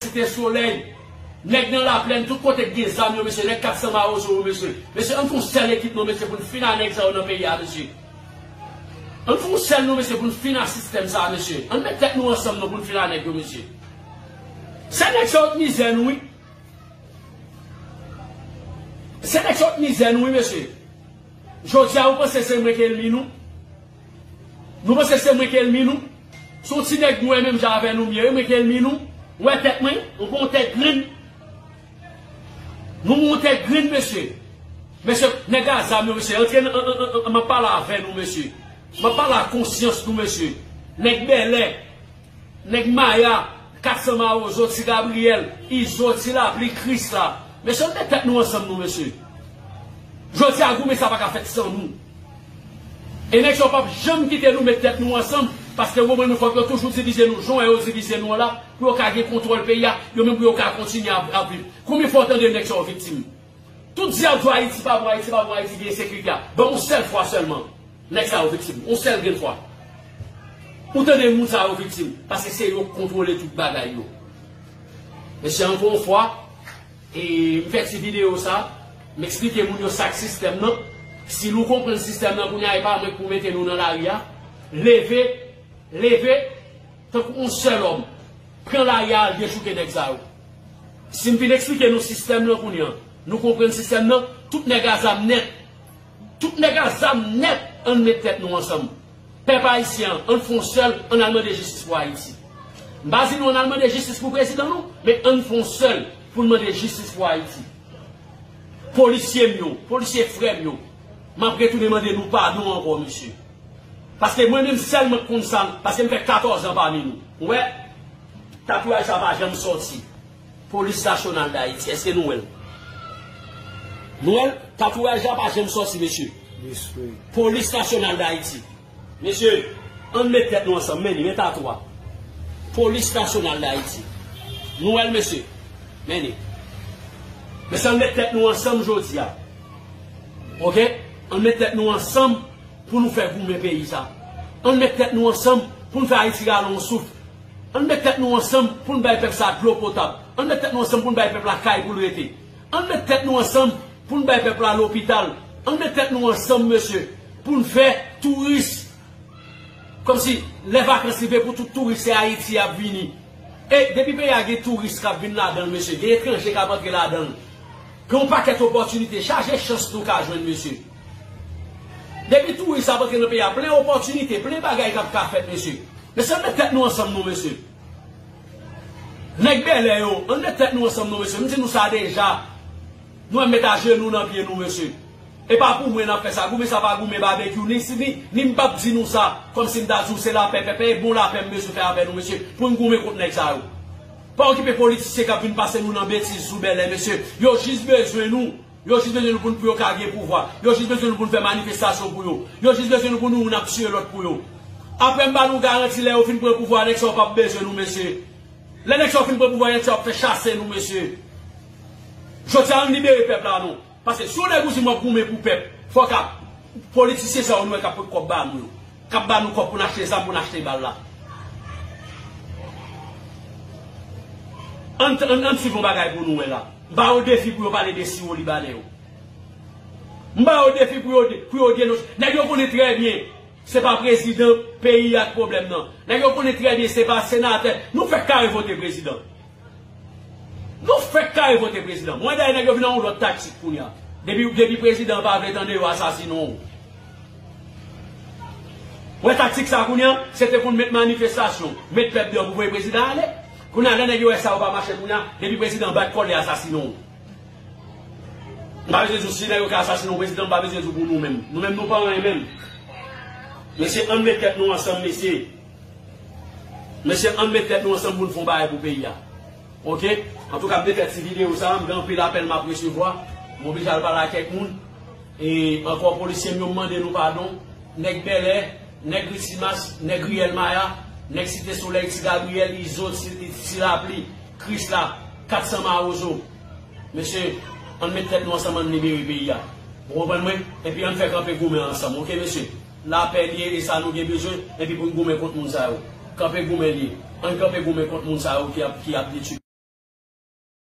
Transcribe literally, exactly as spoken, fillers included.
Site Solèy, nèg nan Laplèn, tout kote k gen zam yo, mesye, nèg kat san Mawozo yo, mesye. Mesye, ann fè yon sèl ekip non, mesye, pou n fin a nèg sa yo nan peyi a, mesye. Ann fè yon sèl non, mesye, pou n fin a sistèm sa a, mesye. Ann met tèt nou ansanm non, pou n fin a nèg yo, mesye. Se nèg sa yo k mizè nou, wi. Se nèg sa yo k mizè nou, wi, mesye. Jodi a, ou panse se mwen ki ènmi nou? Nou panse se mwen ki ènmi nou? Se yon ti nèg nou wè menm jan avè nou m ye, wi, mwen ki ènmi nou. Ou wè tèt mwen? Ou pran yon tèt grenn? Nou pran yon tèt grenn, mesye. Mesye, nèg a zam yo, mesye, antre nan, an, an, an, an, m ap pale avè nou, mesye. M ap pale a konsyans nou, mesye. Nèg bèlè, nèg maya, kat san Mawozo, Ti Gabriyèl, Izo, Ti Lapli, Krisla. Mesye, ann met tèt nou ansanm, nou, mesye. Jodi a, goumen sa pa ka fèt san nou. E nèg sa yo p ap janm kite nou met tèt nou ansanm, paske yo konprann nou fòk yo toujou divize nou, jan yo divize nou an la, pou yo ka gen kontwòl peyi a, yo menm pou yo ka kontinye ap, ap viv. Konbyen fwa w tande nèg sa yo viktim? Tout di ap di Ayiti pa bon, Ayiti pa bon, Ayiti gen ensekirite a. Ban m yon sèl fwa sèlman, nèg sa yo viktim. Yon sèl grenn fwa. Ou tande moun sa yo viktim, paske se yo k kontwole tout bagay yo. Mesye, ankò yon fwa, e m fè ti videyo sa, m eksplike moun yo sa k sistèm nan. Si nou konprann sistèm nan kounye a, e pa mwen k pou mete nou nan lari a. Leve, leve, tankou yon sèl òm. Pran lari a, al dechouke nèg sa yo. Si m fin eksplike nou sistèm nan kounye a, nou konprann sistèm nan, tout nèg a zam nèt. Tout nèg a zam nèt, ann met tèt nou ansanm. Pèp ayisyen an, ann fè yon sèl, ann al mande jistis pou Ayiti. M pa di nou ann al mande jistis pou prezidan nou, men ann fè yon sèl pou n mande jistis pou Ayiti. Polisye m yo, polisye frè m yo, m ap retounen mande nou padon ankò, mesye. Paske mwen menm sèlman k konn sa, paske m fè katòz an pami nou. Ou wè, tatouaj sa pa janm sòti. Polis Nasyonal d Ayiti, èske nou wè l? Nou wè l? Tatouaj la pa janm sòti, mesye. Polis Nasyonal d Ayiti. Mesye, ann met tèt nou ansanm, men li, men tatwa. Polis Nasyonal d Ayiti. Nou wè l, mesye. Men li. Mesye, ann met tèt nou ansanm jodi a. Oke? Ann met tèt nou ansanm pou nou fè goumen peyi sa. Ann met tèt nou ansanm pou n fè Ayiti rale yon souf. Ann met tèt nou ansanm pou n bay pèp sa dlo potab. Ann met tèt nou ansanm pou n bay pèp la kay pou l rete. Ann met tèt nou ansanm pou n bay pèp la lopital. Ann met tèt nou ansanm, mesye, pou n fè touris. Kòmsi lè vakans rive pou tout touris se Ayiti y ap vini. E depi peyi a gen touris k ap vin ladan l, mesye, gen etranje k ap antre ladan l. Gen yon pakèt opòtinite, chaje chans nou ka jwenn, mesye. Depi touris ap antre nan peyi a, plen opòtinite, plen bagay k ap ka fèt, mesye. Mesye, ann met tèt nou ansanm, non, mesye. Nèg bèlè yo, ann met tèt nou ansanm, non, mesye. M di nou sa deja. Nou menm met ajenou nan pye nou, mesye. E pa pou mwen n ap fè sa. Goumen sa pa goumen babekyou, ni si, ni, ni m p ap di nou sa, kòmsi m ta di w se lapè, pèpè, e bon lapè m bezwen fè avè nou, mesye, pou n goumen kont nèg sa yo. Pa okipe politisyen k ap vin pase nou nan betiz sou bèlè, mesye. Yo jis bezwen nou. Yo jis bezwen nou pou n, pou yo ka gen pouvwa. Yo jis bezwen nou pou n fè manifestasyon pou yo. Yo jis bezwen nou pou nou youn ap tiye lòt pou yo. Apre m ba nou garanti, lè yo fin pran pouvwa, nèg sa yo p ap bezwen nou, mesye. Lè nèg sa yo fin pran pouvwa, nèg sa yo ap fè chase nou, mesye. Jodi a, ann libere pèp la, non. Paske si yon nèg ou di m w ap goumen pou pèp, fòk ap, politisyen sa yo nou wè k ap pran kòb ba nou yo. K ap ba nou kòb pou n achte zam, pou n achte bal la. Ann, ann, ann swiv yon bagay pou nou wè la. M ba yo defi pou yo pale de siwo libanè yo. M ba yo defi pou yo, pou yo denonse. Nèg yo konnen trè byen se pa prezidan peyi a k pwoblèm nan. Nèg yo konnen trè byen se pa senatè. Nou fèk kare vote prezidan. Nou fèk kare vote prezidan. Mwen dayè nèg yo vin nan yon lòt taktik kounye a. Depi, depi prezidan an pa vle tande yo asasinen w. Wè taktik sa kounye a, se te pou n met manifestasyon, met pèp deyò pou voye prezidan ale. Kounye a, lè nèg yo wè sa yo pa mache kounye a, depi prezidan bat kò l, y asasinen w. M pa bezwen di w si nèg yo ka asasinen w prezidan, m pa bezwen di w pou nou menm. Nou menm nou pa anyen menm. Mesye, ann met tèt nou ansanm, mesye. Mesye, ann met tèt nou ansanm pou n fè yon bagay pou peyi a. Oke? Antouka, m te fè ti videyo sa a, m gen anpil apèl m ap resevwa. M oblije al pale ak kèk moun. E ankò, polisye m yo, m mande nou padon. Nèg Bèlè, nèg Ritimas, nèg Riyèl Maya, nèg Site Solèy, Ti Gabriyèl, Izo, Ti, Ti Lapli, Krisla, kat san Mawozo. Mesye, ann met tèt nou ansanm, ann libere peyi a. Ou konprann mwen? Epi ann fè kanpe goumen ansanm, oke, mesye? Lapè li ye, e sa nou gen bezwen, epi pou n goumen kont moun sa yo. Kanpe goumen li ye. Ann kanpe goumen kont moun sa yo ki ap, ki ap detwi